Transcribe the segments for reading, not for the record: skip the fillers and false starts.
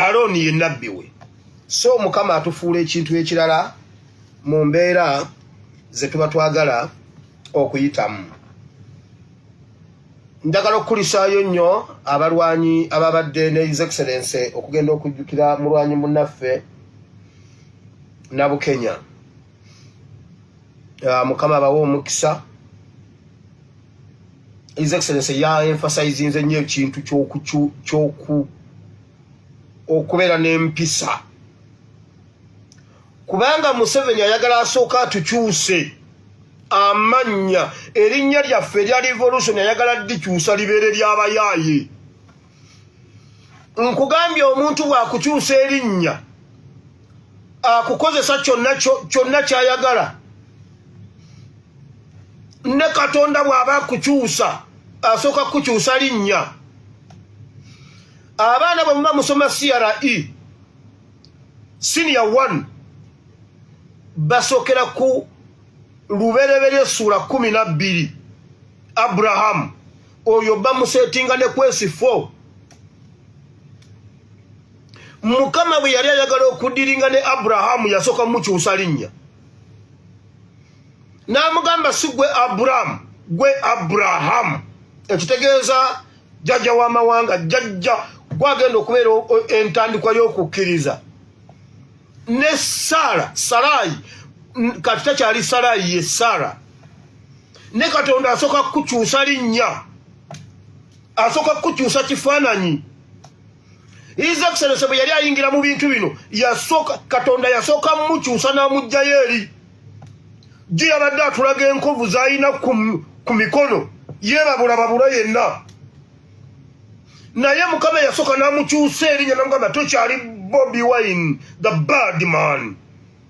Alooni ye nabbi we. So Mukama atufuula ekintu ekirala mu mbeera ze tuba twagala okuyitamu. Njagala okukulisaayo nnyo abalwanyi ababadde ne His Excellency okugenda okujjukira mulwanyi munnaffe Nabukenya. Mukama abawe omukisa. His Excellency ya emphasizinze nnyo ekintu kyoku okubeera n'empisa, kubanga Museveni ayagala asooka atukyuse amannya, erinnya lyaffe erya revolution ayagala ddikyusa libeere ly'abayaaye. Nkugambye, omuntu bw'akukyusa erinnya akukozesa kyonna kyonna ky'ayagala. Ne Katonda bw'aba akukyusa asooka kukyusa linnya. Abaana bwe muba musoma CRE senior 1, basookera ku Lubereberye essuula 12. Aburahamu oyo bamusetinga ne kwesifo. Mukama bwe yali ayagala okudiringa ne Aburahamu yasooka mukyusa linnya, n'amugamba, si gwe Aburamu, gwe Aburahamu, ekitegeeza jjajja w'amawanga, jjajja gwagenda okubeera entandikwa y'okukkiriza. Ne Sara, Sarayi kati takyali Sarayi, ye Sara. Ne Katonda asooka kukukyusa linnya, asooka kukukyusa kifaananyi. His Excellency bwe yali ayingira mu bintu bino, yasooka, Katonda yasooka mumukyusa n'amuggyayo eri gye yabadde atulaga enkovu z'alina ku mikono, yeebabulababula yenna. Naye Mukama yasooka n'amukyusa erinnya, n'amugamba, tokyali Bobi Wine the bad man,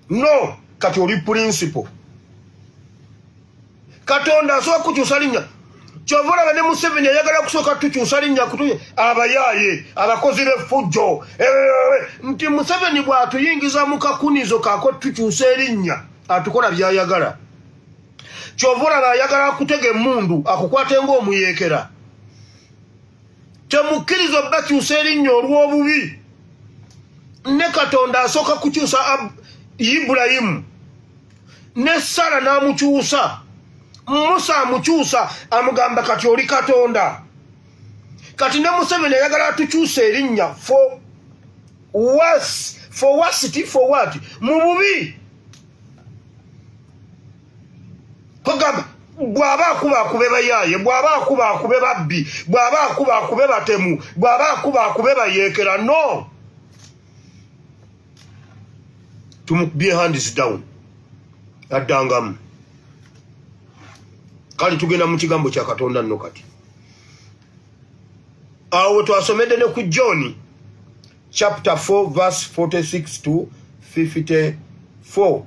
no, kati oli principal. Katonda asooka kukyusa linnya. Kyova olaba ne Museveni ayagala kusooka tukyusa linnya, abayaaye, abakozi b'effujjo, nti Museveni bw'atuyingiza mu kakunizo kako tukyusa erinnya, atukola by'ayagala. Kyova olaba ayagala akutega emmundu, akukwate ng'omuyeekera. Temukkiriza obbakyusa erinnya olw'obubi. Ne Katonda asooka kukyusa Ibulayimu, ne Sara n'amukyusa, Musa amukyusa, amugamba kati oli Katonda. Kati ne Museveni ayagala atukyusa erinnya for was for what, for what, mu bubi. Kugamba bw'aba akuba akube bayaaye, bw'aba akuba akube babbi, bw'aba akuba akube batemu, bw'aba akuba akube bayeekera. No, tumukubye hands down addangamu. Kale tugenda mu kigambo kya Katonda nno. Kati awo twasomedde ne ku John chapter 4 verse 46 to 54,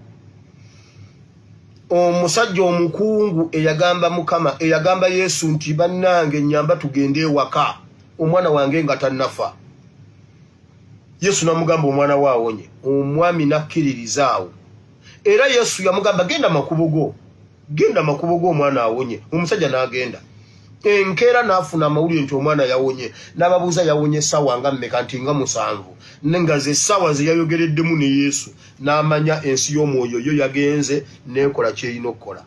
omusajja omukungu eyagamba Mukama, eyagamba Yesu nti, bannange, nyamba tugende ewaka, omwana wange nga tannafa. Yesu namugamba, omwana we awonye. Omwami nakkiririza awo, era Yesu yamugamba, genda makubo go, genda makubo go, omwana awonye. Omusajja n'agenda. Enkeera n'afuna amawulire nti omwana yawonye. N'ababuuza, yawonye essaawa nga mmeka? Nti nga 7, nga ze essaawa ze yayogereddemu ne Yesu. N'amanya ensi y'omwoyo yo yagenze neekola kyerina okukola.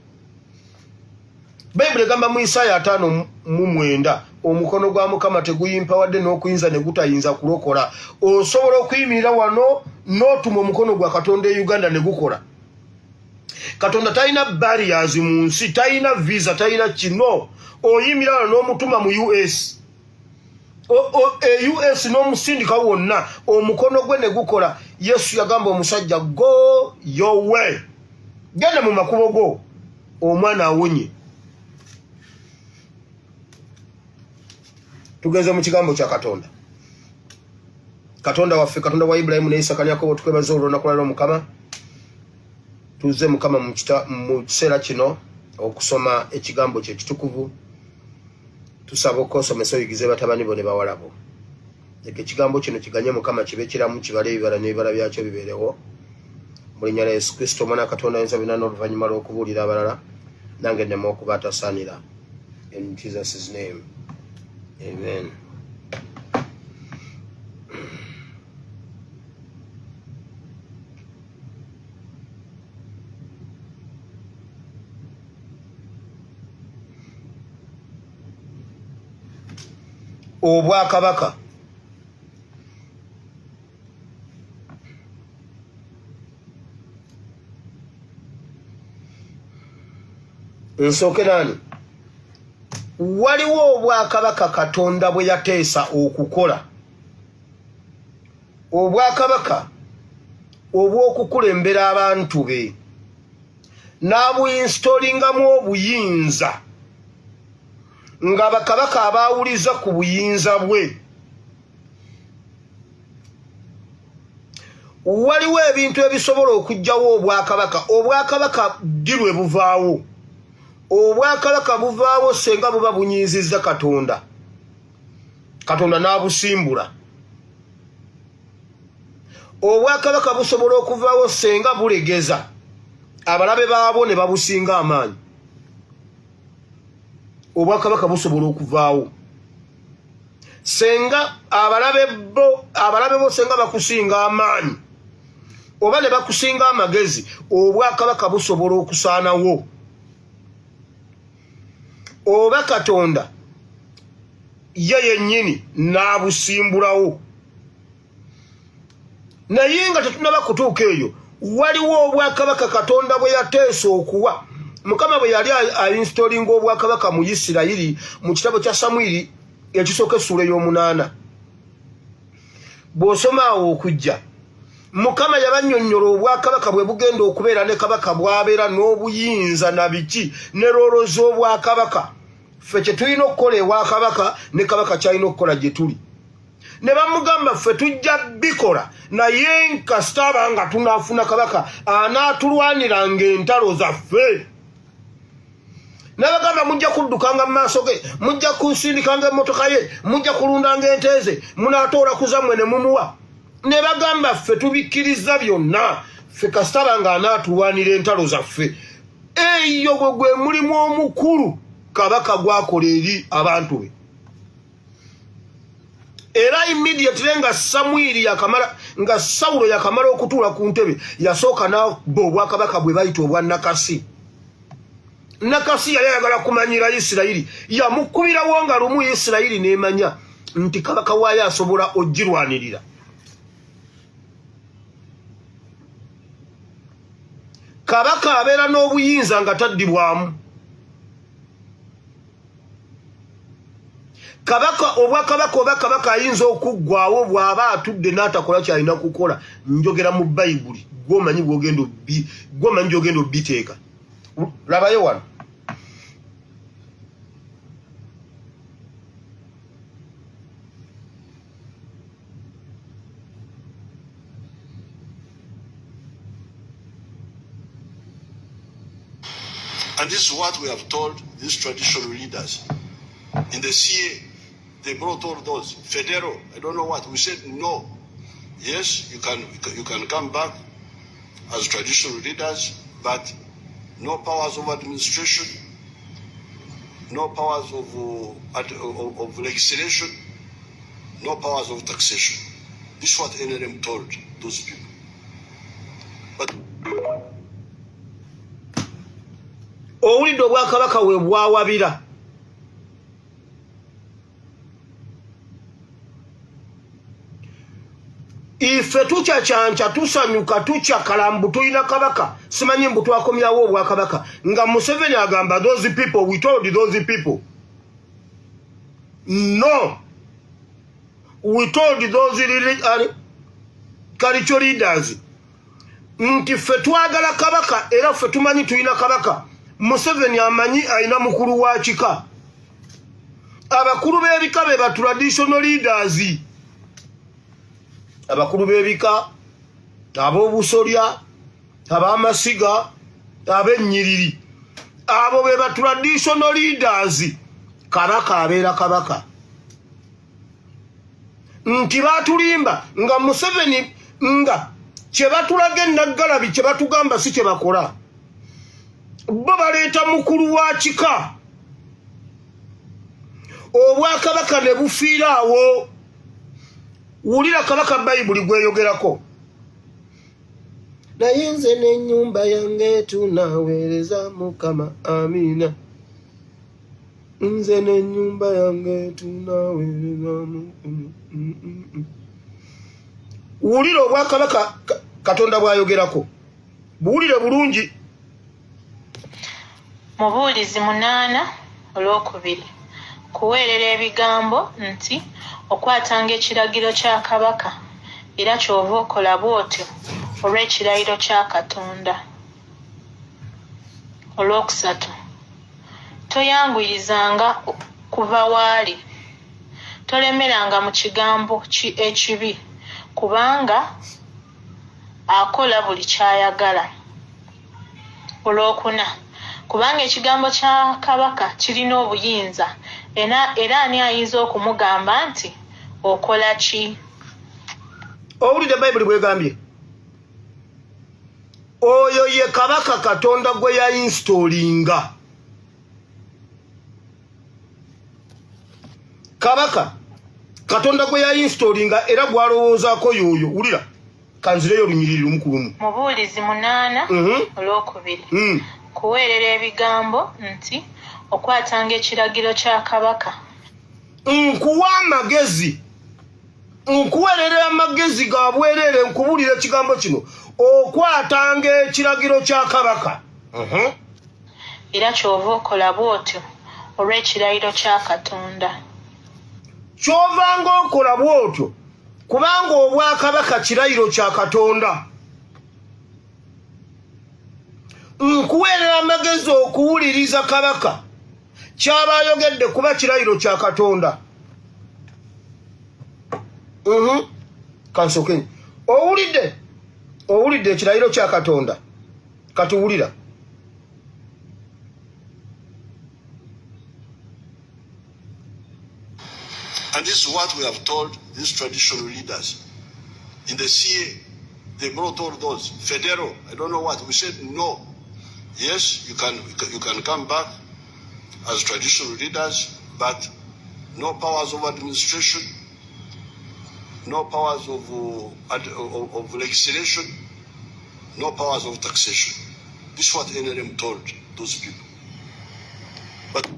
Bayibuli egamba mu Isaaya 59, omukono gwa Mukama teguyimpawadde n'okuyinza ne gutayinza kulokola. Osobola okuyimirira wano n'otuma omukono gwa Katonda e Uganda ne gukola. Katonda talina barriers mu nsi, talina visa, talina kino. Oyimirira wano n'omutuma mu US, e US n'omusindika wonna, omukono gwe ne gukola. Yesu yagamba omusajja, go your way, genda mu makubo go, omwana awonye. Tugenze mu kigambo kya Katonda. Katonda waffe, Katonda wa Ibulayimu ne Isaka ne Yakobo, tukwebaza olw'olunaku lwaleero. Mukama, tuzze, Mukama, mu kiseera kino okusoma ekigambo kye ekitukuvu. Tusaba okosomesa, oyigize batabani bo ne bawala bo. Leka ekigambo kino kiganye, Mukama, kibe kiramu, kibale ebibala n'ebibala byakyo bibeerewo, mu linnya lya Yesu Kristo, Omwana wa Katonda ayinza byonna. N'oluvannyuma lw'okubuulira abalala, nange nneme okuba atasaanira. In Jesus' name, amen. Obwakabaka nsooke nani, waliwo obwakabaka Katonda bwe yateesa okukola, obwakabaka obw'okukulembera abantu be n'abuinstolingamu obuyinza nga bakabaka abaawuliza ku buyinza bwe. Waliwo ebintu ebisobola okugyawo obwakabaka. Obwakabaka ddi lwe buvaawo? Obwakabaka buvaawo senga buba bunyiizizza Katonda, Katonda n'abusimbula. Obwakabaka busobola okuvaawo senga bulegeza abalabe baabwo ne babusinga amaanyi. Obwakabaka busobola okuvaawo senga abalabe bo senga bakusinga amaanyi oba ne bakusinga amagezi. Obwakabaka busobola okusaanawo oba Katonda ye yennyini n'abusimbulawo. Naye nga tetunaba kutuuka eyo, waliwo obwakabaka Katonda bwe yateesa okuwa. Mukama bwe yali ainstolinga obwakabaka mu Isirayiri mu kitabo kya Samwiri ekisooka essuula ey'omunaana, bw'osoma awo okujja, Mukama yabannyonnyola obwakabaka bwe bugenda okubeera ne kabaka bw'abeera n'obuyinza na biki ne loolo z'obwakabaka, ffe kye tulina okukola ewa kabaka ne kabaka kyalina okukola gye tuli. Ne bamugamba, ffe tujja bikola, naye kasita aba nga tunaafuna kabaka anaatulwaniranga entalo zaffe. Nabagamba, mujja kuddukanga mu maaso ge, mujja kusindikanga emmotoka ye, mujja kulundanga ente ze, munaatoola ku zammwe ne mumuwa. Ne bagamba, ffe tubikkiriza byonna, ffe kasita aba nga anaatulwanira entalo zaffe. Eyo gwe gwe mulimu omukulu kabaka gwakola eri abantu be. Era immediately nga Samwiri yakamala, nga Sawulo yakamala okutuula ku ntebe, yasooka n'abba obwakabaka bwe bayita obwa Nakasi. Nakasi yali ayagala kumanyira Isirayiri, yamukubirawo nga lumu Isirayiri n'emanya nti kabaka waayo asobola ogirwanirira. Kabaka abeera n'obuyinza nga taddibwamu. Kabaka, obwakabaka oba kabaka ayinza okuggwawo bw'aba atudde n'atakola kyalina kukola. Njogera mu Bayibuli, gwomanyi gwomanyi gyogenda obiteeka. Labayo wano. And this is what we have told these traditional leaders. In the CA, they brought all those, federal, I don't know what. We said no. Yes, you can come back as traditional leaders, but no powers of administration, no powers of legislation, no powers of taxation. This is what NRM told those people. But Owulidde obwakabaka we bwawabira. Ife tukyakyanca, tusanyuka, tukyakala mbu tulina kabaka, simanyi mbu twakomyawo obwakabaka, nga Museveni agamba those people, we told those people no, we told those cultural leaders nti ffe twagala kabaka era ffe tumanyi tulina kabaka. Museveni amanyi alina mukulu wa kika. Abakulu b'ebika be ba traditional leaders, abakulu b'ebika, ab'obusolya, ab'amasiga, ab'ennyiriri, abo be ba traditional leaders. Kabaka abeera kabaka. Nti batulimba nga Museveni nga kye batulaga enaggalabi, kye batugamba si kye bakola. Bo baleeta mukulu wa kika, obwakabaka ne bufiira awo. Wulira kabaka Bayibuli gweyogerako: naye nze n'ennyumba yange tunaweereza Mukama. Amiina. Nze n'ennyumba yange tunaweereza. Wulira obwakabaka Katonda bw'ayogerako, buwulire bulungi. Mubuulizi 8 olwokubiri, kuweerera ebigambo nti okwatanga ekiragiro kya kabaka, era ky'ova okola bw'otyo olw'ekirayiro kya Katonda. Olwokusatu, toyanguyirizanga kuva waali, tolemeranga mu kigambo ekibi, kubanga akola buli ky'ayagala. Olwokuna, kubanga ekigambo kya kabaka kirina obuyinza, era ani ayinza okumugamba nti okola ki? Owulidde Bayibuli bwegambye? Oyo ye kabaka Katonda gwe yainstallinga, kabaka Katonda gwe yainstallinga era gwalowoozaako yoyo. Wulira, kanzireyo olunyiriri lumu ku lumu. Mubuulizi 8 olwokubiri, kuweerera ebigambo nti okwatanga ekiragiro kya kabaka. Nkuwa amagezi, nkuweerera amagezi ga bwereere, nkubuulira ekigambo kino: okwatanga ekiragiro kya kabaka. Era ky'ova okola bw'otyo olw'ekirayiro kya Katonda. Kyovanga okola bw'otyo kubanga obwakabaka kirayiro kya Katonda. Nkuweerera amagezi okuwuliriza kabaka kyaba ayogedde, kuba kirayiro kya Katonda. Kansoke, owulidde? Owulidde ekirayiro kya Katonda? Katuwulira. And this is what we have told these traditional leaders. In the CA, they brought all those. Federal, I don't know what. We said no. Yes, you can come back as traditional leaders, but no powers of administration, no powers of legislation, no powers of taxation. This is what NRM told those people. But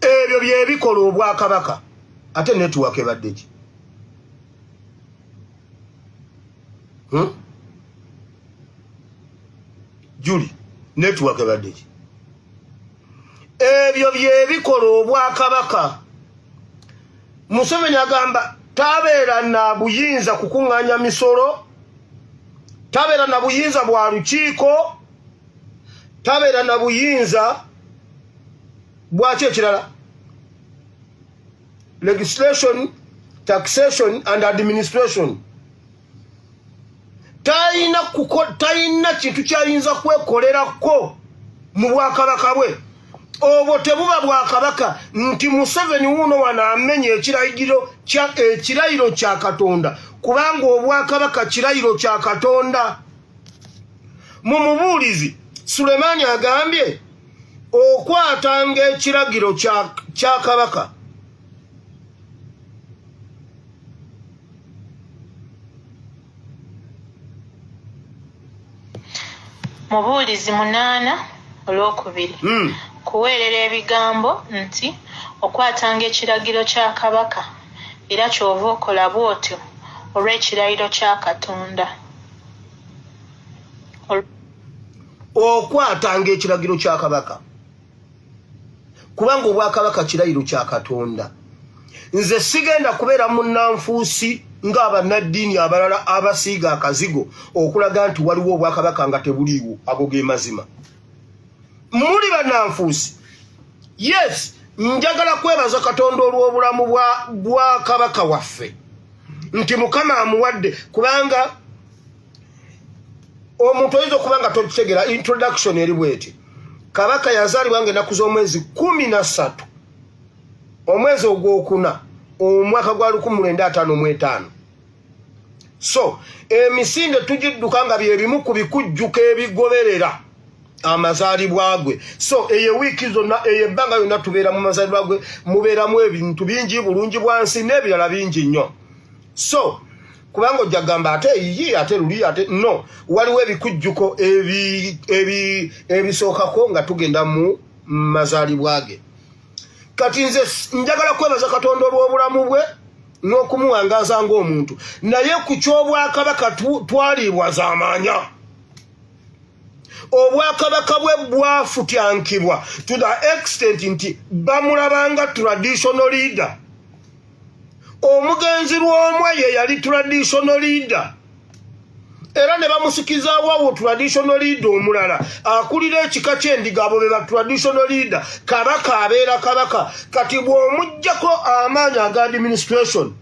Ebyo byebikola obwakabaka. Ate network ebadde ki? Hmm? Juli, network ebadde ki? Ebyo byebikola obwakabaka. Museveni agamba tabeera na buyinza kukuŋŋaanya misolo, tabeera na buyinza bwa lukiiko, tabeera na buyinza bwaki ekirala, legislation, taxation and administration. Talina talina kintu kyayinza kwekolerako mu bwakabaka bwe. Obwo tebuba bwakabaka nti Museveni wuuno wano amenya ekirayiro kya Katonda, kubanga obwakabaka kirayiro kya Katonda. Mu Mubuulizi, Sulemaani agambye okwatanga ekiragiro kya kabaka. Mubuulizi 8 olwokubiri, kuweerera ebigambo nti okwatanga ekiragiro kya kabaka, era ky'ova okola bw'otyo olw'ekirayiro kya Katonda. Okwatanga ekiragiro kya kabaka kubanga obwakabaka kirayiro kya Katonda. Nze sigenda kubeera munnanfuusi ng'abannaddiini abalala abasiiga akazigo okulaga nti waliwo obwakabaka nga tebuliiwo. Ago ge mazima, muli bannanfuusi. Yes, njagala kwebaza Katonda olw'obulamu bwa kabaka waffe nti Mukama amuwadde, kubanga omuntu oyinza okuba nga tokitegera. Introduction eri bweti: kabaka yazaalibwa nga ennaku z'omwezi 13, omwezi ogwokuna, omwaka gwa 1955. So emisinde tugidduka nga byebimu ku bikujjuko ebigoberera amazaalibwa gwe. So eyo wiiki zonna, eyo ebbanga yonna tubeera mu mazaalibwa gwe, mubeeramu ebintu bingi, bulungi bwansi n'ebirala bingi nnyo. So kubanga ojja gamba ate eyiyi, ate luli, ate no, waliwo ebikujjuko ebisookako nga tugenda mu mazaalibwa ge. Kati nze njagala kwebaza Katonda olw'obulamu bwe n'okumuwangaaza ng'omuntu, naye ku ky'obwakabaka twaliibwa z'amaanya. Obwakabaka bwe bwafutyankibwa to the extent nti bamulabanga traditional leader. Omugenzi Lwomwa ye yali traditional leader, era ne bamusikizaawo awo traditional leader omulala akulira ekika ky'endiga. Abo be ba traditional leader. Kabaka abeera kabaka. Kati bw'omuggyako amaanyi aga administration,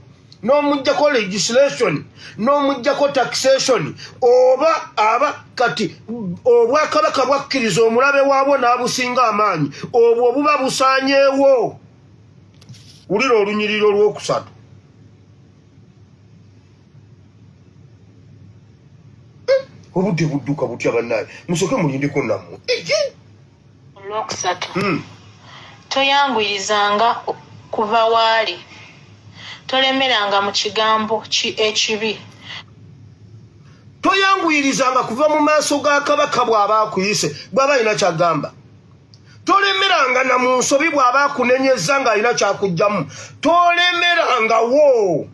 n'omuggyako legislation, n'omuggyako taxation, oba aba kati obwakabaka bwakkiriza omulabe waabwo n'abusinga amaanyi, obwo buba busaanyeewo. Wulira olunyiriri olwokusatu. Obudde budduka butya bannaye! Musooke mulindeko nammwe. Olwokusatu. Toyanguyirizanga kuva waali, tolemeranga mu kigambo ekibi. Toyanguyirizanga kuva mu maaso ga kabaka bw'aba akuyise, bw'aba alina kyagamba. Tolemeranga na mu nsobi bw'aba akunenyeza ng'alina kyakugjamu. Tolemerangawo,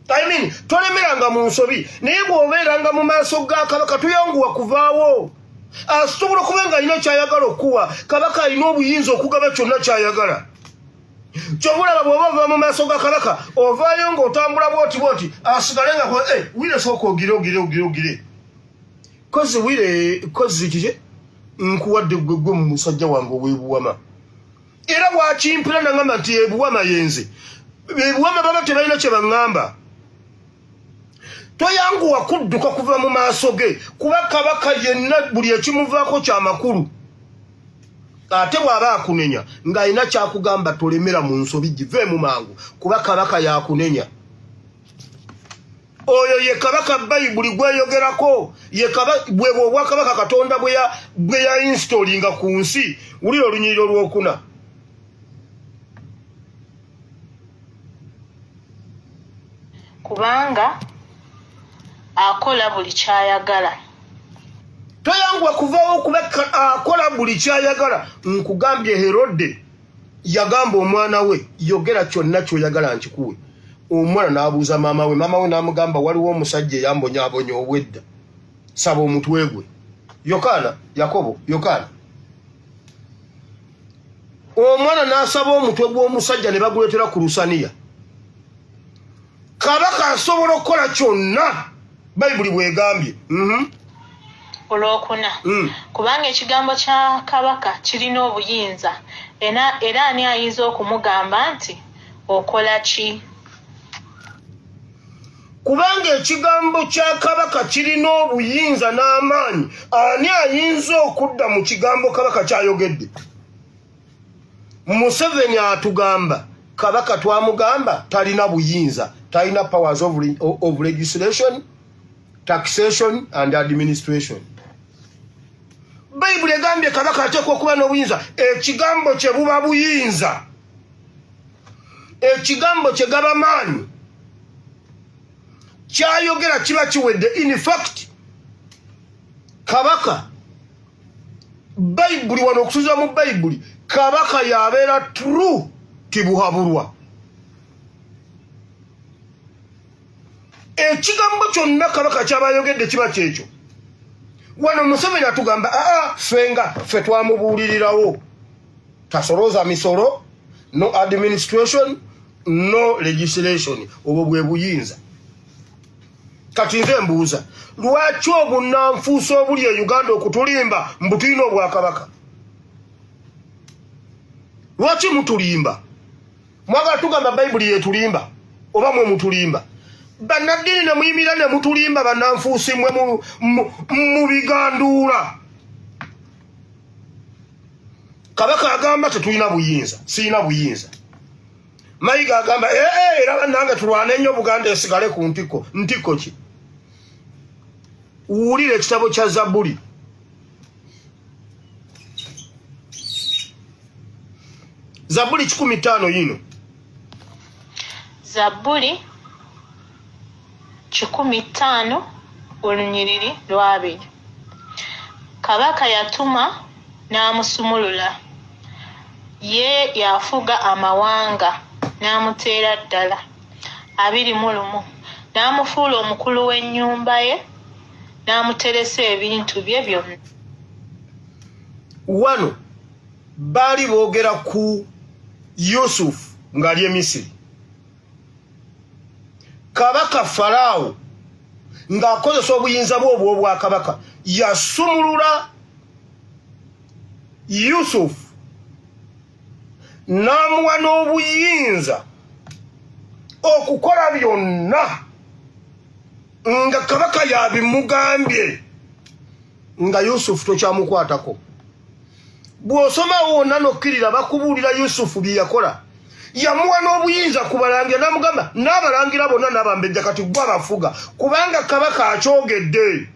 I mean, tolemeranga mu nsobi, naye bw'obeeranga mu maaso ga kabaka toyanguwa kuvaawo. Asobola okuba nga alina kyayagala okuwa. Kabaka alina obuyinza okugaba kyonna kyayagala. Kyobulaba bw'oba ova mu maaso ga kabaka, ovaayo ng'otambula bwoti bwoti, asigale nga eh, wire sooka ogire ogire ogire ogire kozi wire kozi kiki nkuwadde gwe gwe mu musajja wange ow'ebuwama. Era wakimpira nangamba nti ebuwama yenze ebuwama, baba tebalina kye baŋŋamba. Toyanguwa kudduka kuva mu maaso ge, kuba kabaka yenna buli ekimuvaako kyamakulu. Ate bw'aba akunenya ng'alina kyakugamba, tolemera mu nsobi, giveemu mangu, kuba kabaka yakunenya. Oyo ye kabaka Bayibuli gweyogerako, bwe obwakabaka Katonda bwe ya installinga ku nsi. Wulira olunyiriri olwokuna. Kubanga akola buli kyayagala. Toyanguwa kuvaawo, kuba akola buli kyayagala. Nkugambye, Herode yagamba omwana we, "Yogera kyonna kyoyagala nkikuwe." Omwana n'abuuza maama we, maama we n'amugamba, "Waliwo omusajja eyambonyaabonya obwedda, saba omutwe gwe." Yokaana, Yakobo, Yokaana. Omwana n'asaba omutwe gw'omusajja ne baguleetera ku lusaniya. Kabaka asobola okukola kyonna Bayibuli bwegambye. Olwokuna. Kubanga ekigambo kya kabaka kirina obuyinza, era ani ayinza okumugamba nti, "Okola ki?" Kubanga ekigambo kya kabaka kirina obuyinza n'amaanyi, ani ayinza okudda mu kigambo kabaka kyayogedde? Museveni atugamba kabaka twamugamba talina buyinza, talina powers of legislation, taxation and administration. Bayibuli egambye kabaka ateekwa okuba n'obuyinza. Ekigambo kye buba buyinza, ekigambo kye gaba maanyi, kyayogera kiba kiwedde. In fact, kabaka, Bayibuli wano, okusinziira mu Bayibuli, kabaka yabeera true tibuhabulwa. Ekigambo kyonna kabaka kyaba ayogedde kiba kyekyo. Wano Museveni atugamba, aa, ffe nga ffe twamubuulirirawo, tasolooza misolo, no administration, no legislation. Obwo bwe buyinza. Kati nze mbuuza, lwaki obunanfuusa obuli e Uganda okutulimba mbu tulina obwakabaka? Lwaki mutulimba? Mwagala tugamba Bayibuli yetulimba oba mwe mutulimba? Bannaddiini ne muyimirira ne mutulimba. Bannanfuusi mwe mu biganduula. Kabaka agamba tetulina buyinza, sirina buyinza. Mayiga agamba, ee, era bannange tulwane nnyo Buganda esigale ku ntikko. Ntikko ki? Wulira ekitabo kya Zabuli, Zabuli 105 yino. Zabbuli 105, olunyiriri lwabiri. Kabaka yatuma. n'amusumulula. Ye y'afuga amawanga, n'amuteera ddala. 21 N'amufuula omukulu w'ennyumba ye, n'amuteresa ebintu bye byonna. Wano baali boogera ku Yusufu ng'ali e Misiri. Kabaka Faraawo ng'akozesa obuyinza bwe obw'obwakabaka yasumulula Yusufu n'amuwa n'obuyinza okukola byonna nga kabaka yabimugambye nga Yusufu tokyamukwatako. Bw'osomawo wonna n'okkirira bakubuulira Yusufu bye yakola. Yamuwa n'obuyinza ku balangira n'amugamba n'abalangira bonna n'abambejja kati gwe abafuga kubanga kabaka akyogedde.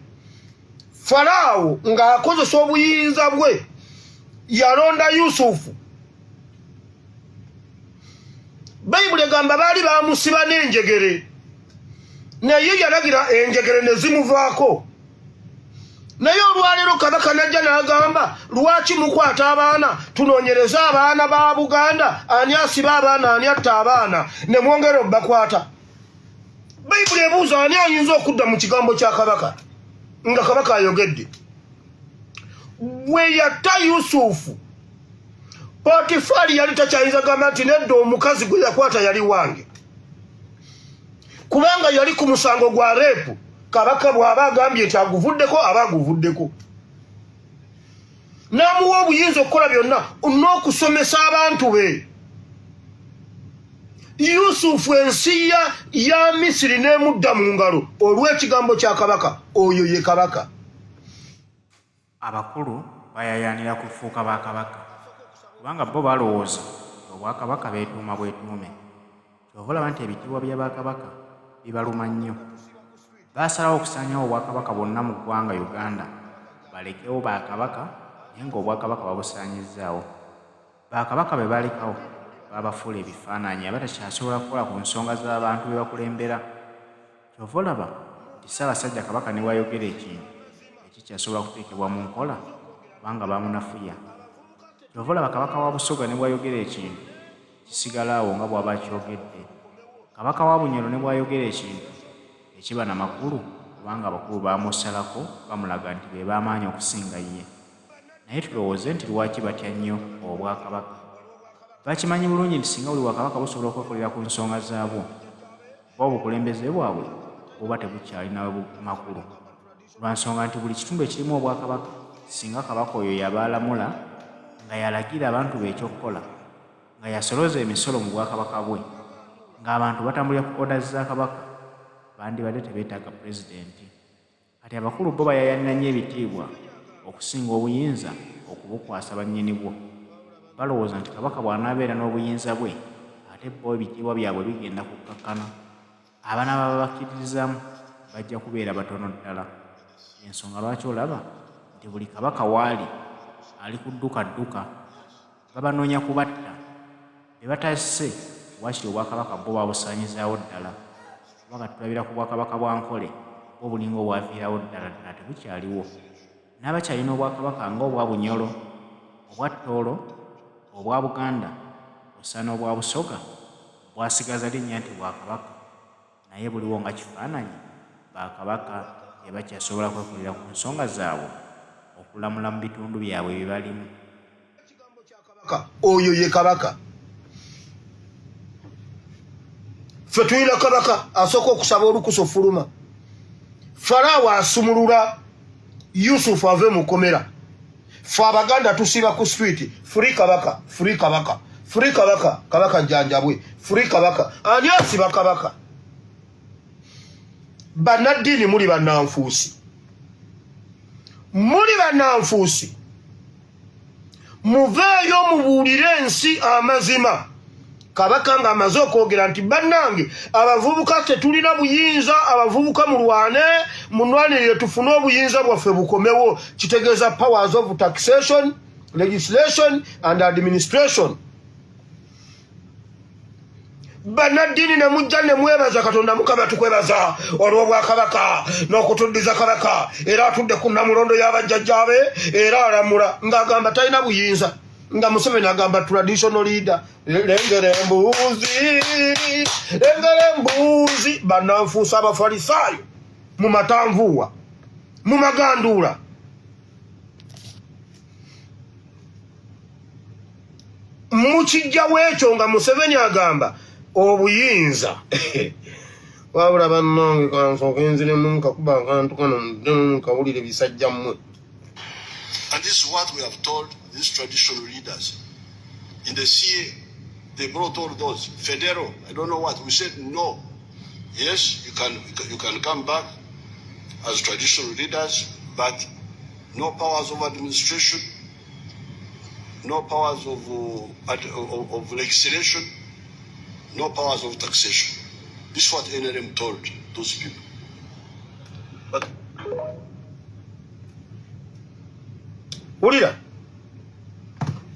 Falaawo ng'akozesa obuyinza bwe yalonda Yusufu. Bayibuli egamba baali bamusiba n'enjegere naye yalagira enjegere ne zimuvaako. Naye olwaleero kabaka najja n'agamba lwaki mukwata abaana, tunoonyereze abaana ba Buganda, ani asiba abaana, ani atta abaana, ne mwongera obbakwata. Bayibuli ebuuza ani ayinza okudda mu kigambo kya kabaka nga kabaka ayogedde. Bwe yatta Yusufu, Potifaali yali takyayinza gamba nti nedda omukazi gwe yakwata yali wange, kubanga yali ku musango gwa reepu. Kabaka bw'aba agambye nti aguvuddeko aba aguvuddeko, n'amuwa obuyinza okukola byonna n'okusomesa abantu be. Yusufu ensi ya Misiri n'emudda mu ngalo olw'ekigambo kya kabaka. Oyo ye kabaka. Abakulu bayayaanira kufuuka ba Kabaka kubanga bo balowooza nti Obwakabaka beetuuma bwetuume. Ky'ova olaba nti ebitiibwa bya Bakabaka bibaluma nnyo. Baasalawo okusaanyawo Obwakabaka bwonna mu ggwanga Uganda balekewo ba Kabaka naye ng'Obwakabaka babusaanyizzaawo. Ba Kabaka be baalekawo baabafuula ebifaananyi abatakyasobola kukola ku nsonga z'abantu be bakulembera. Ky'ova olaba nti Ssaabasajja Kabaka ne bw'ayogera ekintu tekikyasobola kuteekebwa mu nkola kubanga baamunafuya. Ky'ova olaba Kabaka wa Busoga ne bw'ayogera ekintu kisigala awo nga bw'aba akyogedde. Kabaka wa Bunyoro ne bw'ayogera ekintu tekiba na makulu kubanga abakulu baamusalako bamulaga nti be b'amaanyi okusinga ye. Naye tulowooze nti lwaki batya nnyo Obwakabaka? Bakimanyi bulungi nti singa buli Bwakabaka busobola okwekolera ku nsonga zaabwo, Bo obukulembeze bwabwe buba tebukyalina makulu lwa nsonga nti buli kitundu ekirimu Obwakabaka singa Kabaka oyo y'aba alamula nga y'alagira abantu be eky'okukola, nga y'asolooza emisolo mu Bwakabaka bwe, ng'abantu batambulira ku orders za Kabaka, bandibadde tebeetaaga Pulezidenti. Kati abakulu bo bayaayaanira nnyo ebitiibwa okusinga obuyinza okubukwasa bannyinibwo. Balowooza nti Kabaka bw'anaabeera n'obuyinza bwe ate bo ebitiibwa byabwe bigenda kukkakkana. Abanaaba babakkiririzaamu bajja kubeera batono ddala. Y'ensonga lwaki olaba nti buli Kabaka waali ali ku dduka dduka. Babanoonya kubatta. Be batasse waakiri Obwakabaka bwo babusaanyizaawo ddala. Kuba kati tulabira ku Bwakabaka bwa Nkole bwo bulinga obwaviirawo ddala ddala tebukyaliwo. N'abakyalina Obwakabaka nga obwa Bunyoro, obwa Tooro, obwa Buganda kw'ossa n'obwa Busoga bwasigaza linnya nti Bwakabaka naye buliwo nga kifaananyi, ba Kabaka tebakyasobola kwekolera ku nsonga zaabwe okulamula mu bitundu byabwe bye balimu. Oyo ye kabaka. Ffe tulina kabaka asooka okusaba olukusa ofuluma. Faraawo asumulula Yusufu ave mu kkomera. Ffe Abaganda tusiiba ku street, free kabaka, free kabaka, free kabaka, kabaka jjanjabwe, free kabaka. Ani asiba kabaka? Bannaddiini muli bannanfuusi, muli bannanfuusi. Muveeyo mubuulire ensi amazima. Kabaka ng'amaze okwogera nti bannange abavubuka tetulina buyinza, abavubuka mulwane, munwanirire tufune obuyinza bwaffe bukomewo. Kitegeeza powers of taxation, legislation and administration. Bannaddiini ne mujja ne mwebaza Katonda, Mukama tukwebaza olw'obwakabaka n'okutuddiza kabaka, era atudde ku nnamulondo y'abajjajjaabe era alamula ng'agamba talina buyinza, nga Museveni agamba traditional leader. Lengera embuuzi, lengera embuuzi, bannanfuusa Abafalisaayo mu matanvuuwa mu maganduula. Mukijjawo ekyo nga Museveni agamba obuyinza. Wabula bannange, kansooke nziremu nkakuba akantu kano nkawulire bisajja mmwe. And this is what we have told these traditional leaders. In the CA, they brought all those. Federal, I don't know what. We said no. Yes, you can come back as traditional leaders, but no powers of administration, no powers of legislation, no powers of taxation. This is what NRM told those people. But Wulira,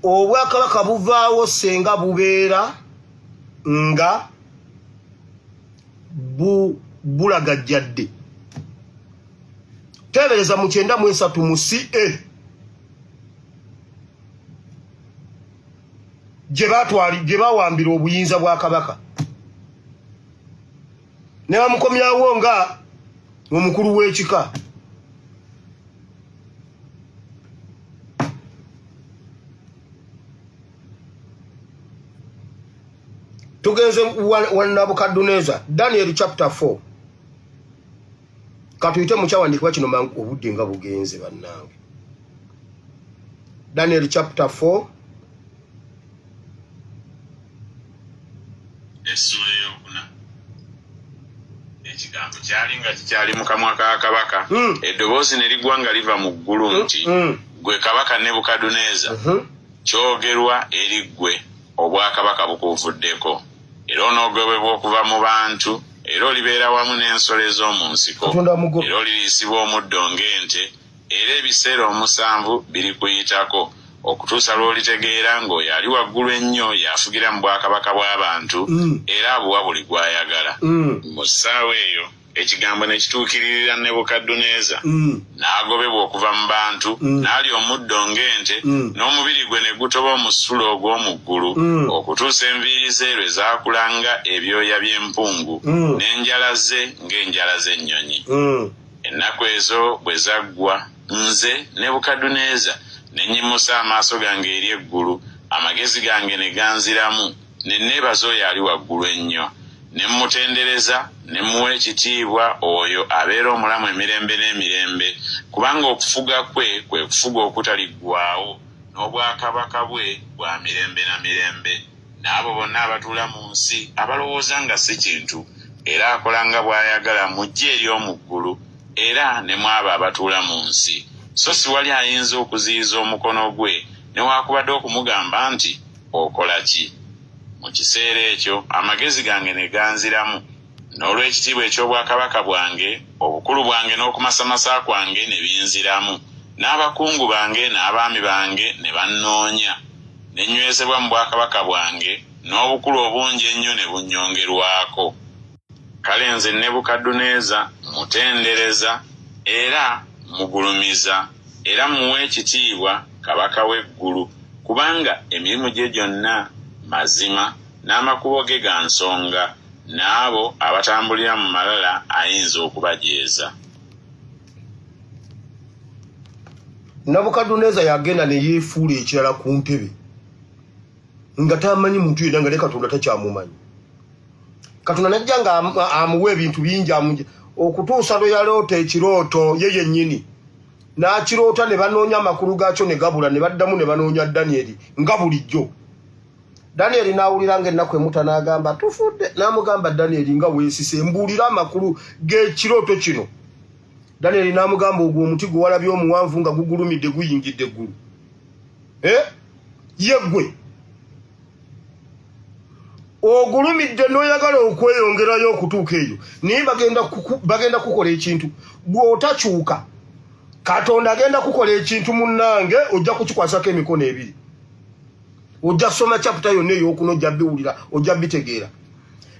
obwakabaka buvaawo senga bubeera nga bulagajjadde. Teebereza mu 93 mu CA gye batwali, gye bawambira obuyinza bwa kabaka ne bamukomyawo nga omukulu w'ekika. Tugenze wa Nabukaduneza, Daniel chapter 4. Katuyite mu kyawandiikibwa kino mangu, obudde nga bugenze bannange. Daniel chapter 4. Essuula eyokuna. Ekigambo kyali nga kikyali mu kamwa ka kabaka, eddoboozi ne ligwa nga liva mu ggulu nti, "Ggwe kabaka Nebukadduneeza, kyogerwa eri ggwe, obwakabaka bukuvuddeko, era onoogobebwa okuva mu bantu, era olibeera wamu n'ensolo ez'omu nsiko, Katonda amugo- era oliriisibwa omuddo ng'ente, era ebiseera omusanvu birikuyitako okutuusa lw'olitegeera ng'oyo ali waggulu ennyo y'afugira mu bwakabaka bw'abantu, era abuwa buli gw'ayagala." Mu ssaawa eyo ekigambo ne kituukiririra Nebukadduneeza, n'agobebwa okuva mu bantu, n'alya omuddo ng'ente, n'omubiri gwe ne gutoba omusulo ogw'omu ggulu, okutuusa enviiri ze lwe zaakula nga ebyoya by'empungu, n'enjala ze ng'enjala z'ennyonyi. Ennaku ezo bwe zaggwa, nze Nebukadduneeza ne nnyimusa amaaso gange eri eggulu, amagezi gange ne ganziramu, ne neebaza oyo ali waggulu ennyo, ne mmutendereza, ne mmuwa ekitiibwa oyo abeera omulamu emirembe n'emirembe, kubanga okufuga kwe kwe kufuga okutaliggwaawo, n'obwakabaka bwe bwa mirembe na mirembe. N'abo bonna abatuula mu nsi abalowooza nga si kintu, era akola nga bw'ayagala mu ggye ery'omu ggulu era ne mu abo abatuula mu nsi, so siwali ayinza okuziyiza omukono gwe newaakubadde okumugamba nti, "Okola ki?" Mu kiseera ekyo amagezi gange ne ganziramu, n'olw'ekitiibwa eky'obwakabaka bwange, obukulu bwange n'okumasamasa kwange ne binziramu, n'abakungu bange n'abaami bange ne bannoonya, ne nywezebwa mu bwakabaka bwange, n'obukulu obungi ennyo ne bunnyongerwako. Kale nze Nebukadduneeza mutendereza era mugulumiza era muwa ekitiibwa kabaka w'eggulu, kubanga emirimu gye gyonna mazima, n'amakubo ge ga nsonga, n'abo abatambulira mu malala ayinza okubajeeza. Nabukadduneeza yagenda ne yeefuula ekirala ku ntebe nga tamanyi muntu yenna, nga ne Katonda takyamumanyi. Katonda najja nga amuwa ebintu bingi okutuusa lwe yaloota ekirooto ye yennyini n'akiroota, ne banoonya amakulu gaakyo ne gabula, ne baddamu ne banoonya Danyeri nga bulijjo. Danyeri n'awulira nga ennaku emuta, n'agamba, "Tufudde." N'amugamba, "Danyeri, nga weesise, mbuulira amakulu g'ekirooto kino." Danyeri n'amugamba, "Ogwo omuti gwe walabye omuwanvu nga gugulumidde guyingidde eggulu, eh? Ye ggwe ogulumidde n'oyagala okweyongerayo okutuuka eyo, naye bagenda kukola ekintu bw'otakyuka. Katonda agenda kukola ekintu munnange, ojja kukikwasako emikono ebiri. Ojja soma chapter yonna eyokuna, ojja biwulira, ojja bitegeera.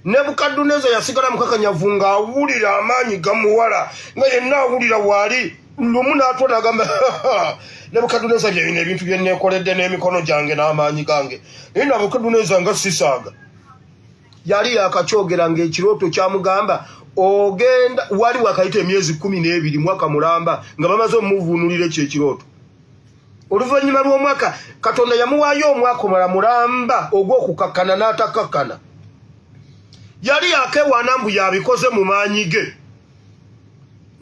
Nebukadduneeza yasigala mukakanyavu ng'awulira amaanyi gamuwala, nga yenna awulira waali. Lumu n'atwa n'agamba, Nebukadduneeza, bye bino ebintu bye neekoledde n'emikono gyange n'amaanyi gange, naye Nebukadduneeza nga sisaaga. Yali yakakyogera ng'ekirooto kyamugamba ogenda wali wakayita emyezi 12, mwaka mulamba, nga bamaze omuvuunulira ekyo ekirooto. Oluvannyuma lw'omwaka Katonda yamuwaayo omwaka omulala mulamba ogw'okukakkana n'atakakkana. Yali yakewaana mbu yabikoze mu maanyi ge.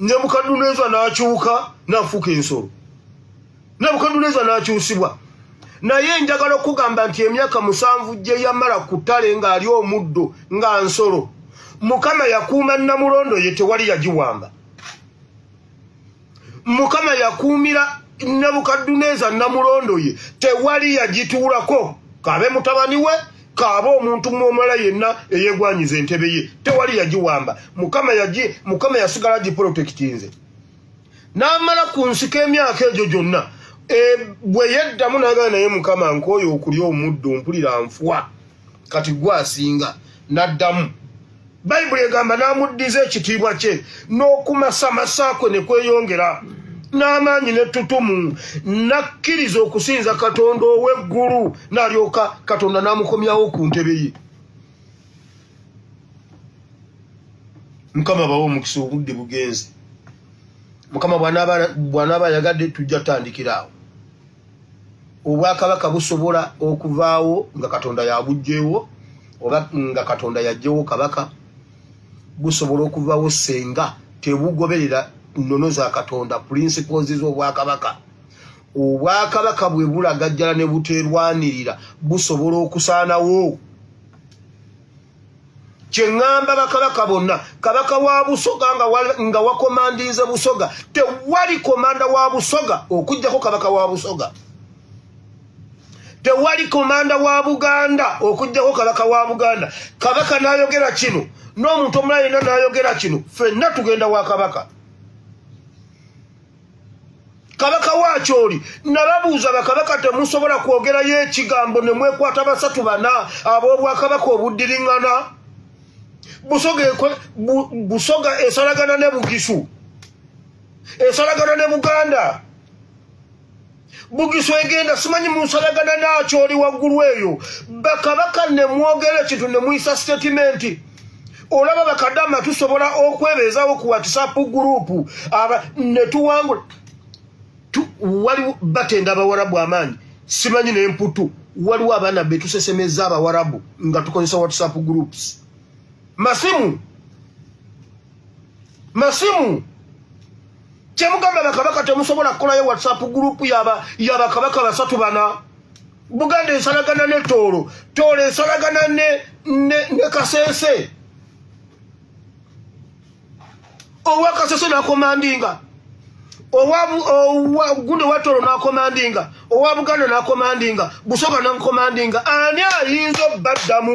Nebukadduneeza n'akyuka n'afuuka ensolo. Nebukadduneeza n'akyusibwa. Naye njagala okugamba nti emyaka 7 gye yamala ku ttale ng'ali omuddo nga nsolo, Mukama yakuuma Namulondo ye, tewali yagiwamba. Mukama yakuumira Nebukadduneeza Namulondo ye, tewali yagituulako, kaabe mutabani we, kaabe omuntu omulala yenna eyeegwanyiza entebe ye, tewali yagiwamba. Mukama yasigala giprotectinze n'amala ku nsiko emyaka egyo gyonna. Bwe yeddamu n'agamba, naye Mukama, nkooye okulya omuddo, mpulira nfwa, kati gwe asinga. N'addamu, Bayibuli egamba, n'amuddiza ekitiibwa kye n'okumasamasa kwe ne kweyongera n'amaanyi n'ettutumu, n'akkiriza okusinza Katonda ow'eggulu, n'alyoka Katonda n'amukomyawo ku ntebe ye. Mukama bawe omukisa. Obudde bugenze. Mukama bw'anaaba ayagadde, tujja tutandikira awo. Obwakabaka busobola okuvaawo nga Katonda yabuggyewo oba nga Katonda yaggyewo kabaka. Busobola okuvaawo senga tebugoberera nnono za Katonda, principles z'obwakabaka. Obwakabaka bwe bulagajjala ne buteerwanirira, busobola okusaanawo. Kyeŋŋamba bakabaka bonna, kabaka wa Busoga nga wakomandinze Busoga, tewali komanda wa Busoga okugjako kabaka wa Busoga. Tewali komanda wa Buganda okugjako kabaka wa Buganda. Kabaka n'ayogera kino, n'omuntu omulala yenna n'ayogera kino, ffenna tugenda wa kabaka. Kabaka wakyoli nababuuza, bakabaka temusobola kwogerayo ekigambo ne mwekwata basatu bana ab'obwakabaka obuddiriŋŋana? Busoga esalagana ne Bugisu, esalagana ne Buganda. Bugisu egenda simanyi munsalagana nakyoli waggulu eyo. Bakabaka ne mwogera ekintu ne muyisa statement. Olaba bakadama tusobola okwebeezawo ku WhatsApp group aba ne tuwangula. Waliwo batenda Abawarabu amaanyi simanyi n'emputu. Waliwo abaana be tusesemeza Abawarabu nga tukozesa WhatsApp groups. Masimu masimu. Kyemugamba bakabaka temusobola kukolayo WhatsApp group yabakabaka basatu bana? Buganda ensalagana ne Tooro, Tooro ensalagana ne Kasese. Owa Kasese nakomandinga, owa gundi owa Tooro nakomandinga, owa Buganda nakomandinga, Busoga nakomandinga. Ani ayinza obbaddamu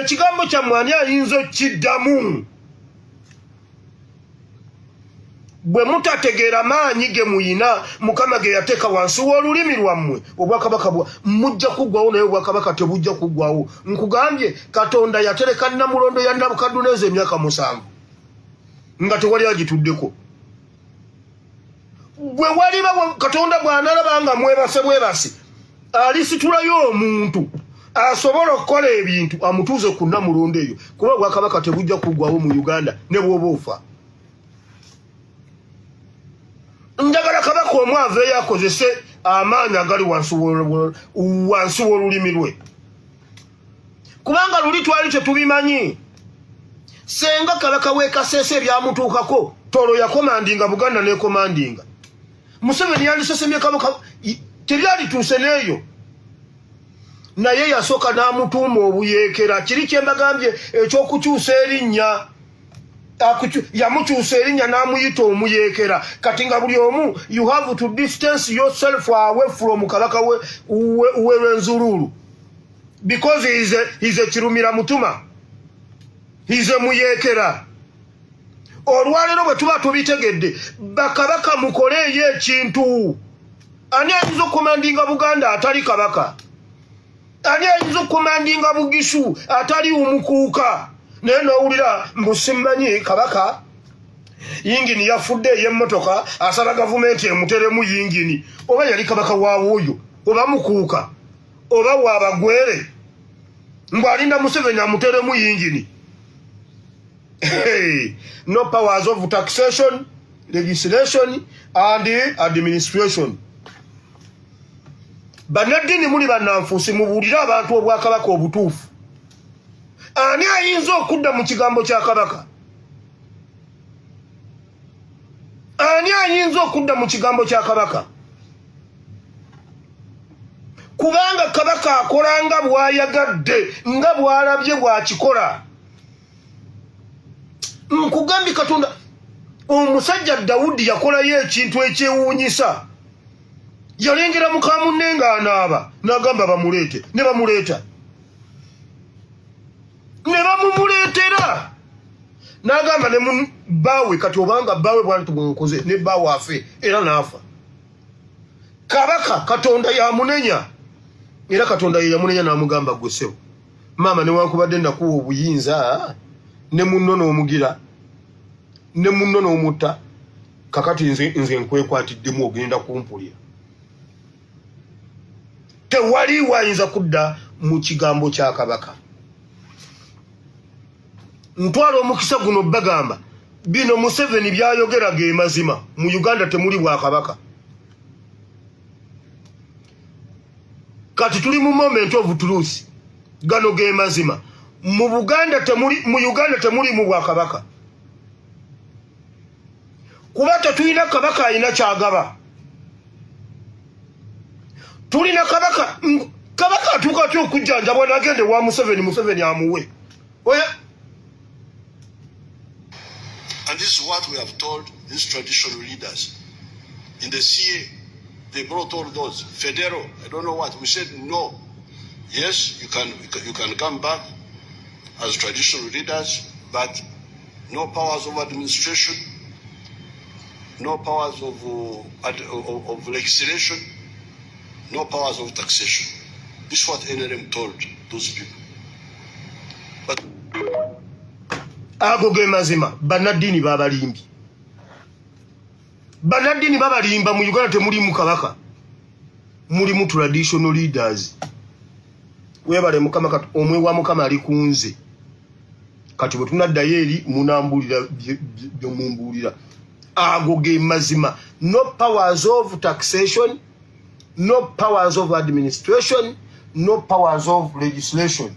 ekigambo kyammwe? Ani ayinza okiddamu? Bwe mutategeera maanyi ge muyina, Mukama ge yateeka wansi w'olulimi lwammwe, obwakabaka bwa mujja kuggwawo, naye obwakabaka tebujja kuggwawo. Nkugambye, Katonda yatereka Namulondo ya Nabukadduneeza emyaka 7 nga tewali agituddeko. Bwe waliba Katonda bw'analaba nga mwebase bwebasi, alisitulayo omuntu asobola okukola ebintu amutuuze ku Namulondo eyo, kuba obwakabaka tebujja kuggwawo mu Uganda ne bw'oba ofa. Njagala kabaka omu aveeyo akozese amaanyi agali wansi w'olulimi lwe, kubanga luli twali tetubimanyi. Senga kabaka w'e Kasese ebyamutuukako, Toro yakomandinga, Buganda nekomandinga. Museveni yandisesemye kabaka, tebyalituuse n'eyo, naye yasooka n'amutuuma obuyeekera. Kiri kyembagambye ekyokukyusa erinnya, yamukyusa erinnya n'amuyita omuyeekera. Kati nga buli omu, you have to distance yourself away from kabaka we Rwenzururu because he's a kirumira mutuma, he's a muyeekera. Olwaleero bwe tuba tubitegedde, bakabaka mukoleeyo ekintu. Ani ayinza okukomandinga Buganda atali kabaka? Ani ayinza okukomandinga Bugisu atali omukuuka? Naye n'owulira mbu simmanyi kabaka yingini yafudde ey'emmotoka, asaba gavumenti emuteremu yingini. Oba yali kabaka waawuuyo, oba mukuuka, oba waabagwere, mbu alinda Museveni amuteremu yingini. No powers of taxation, legislation and administration. Bannaddiini muli bannanfuusi, mubuulire abantu obwakabaka obutuufu. Ani ayinza okudda mu kigambo kya kabaka? Ani ayinza okudda mu kigambo kya kabaka? Kubanga kabaka akola nga bw'ayagadde, nga bw'alabye bw'akikola. Nkugambye, Katonda, omusajja Dawudi yakolayo ekintu ekyewuunyisa. Yalengera muka munne ng'anaaba, n'agamba bamuleete, ne bamuleeta, ne bamumuleetera, n'agamba ne bbaawe, kati obanga bbaawe bwantu bwenkoze, ne bbaawe afe, era n'afa. Kabaka Katonda yamunenya, era Katonda ye yamunenya n'amugamba, gwe ssebo maama, newankubadde nakuwa obuyinza, ne munno n'omugira, ne munno n'omutta, kakati nze nkwekwatiddemu, ogenda kumpulira. Tewali wayinza kudda mu kigambo kya kabaka. Ntwala omukisa guno bagamba bino Museveni byayogera ge mazima. Mu Uganda temuli bwakabaka. Kati tuli mu moment of truth. Gano ge mazima. Mu Buganda temuli, mu Uganda temuli mu bwakabaka, kuba tetulina kabaka alina kyagaba. Tulina kabaka, kabaka atuuka atya okujjanjabwa nagende wa Museveni, Museveni amuwe oya? And this is what we have told these traditional leaders. In the CA, they brought all those. Federo, I don't know what. We said no. Yes, you can come back as traditional leaders, but no powers of administration, no powers of legislation, no powers of taxation. This is what NRM told those people. But Ago ge mazima. Bannaddiini babalimbi, bannaddiini babalimba. Mu Uganda temulimu kabaka, mulimu traditional leaders. Webale Mukama. Kati omwe wa Mukama ali ku nze. Kati bwe tunaddayo eri munambuulira byomumbuulira. Ago ge mazima. No powers of taxation, no powers of administration, no powers of legislation.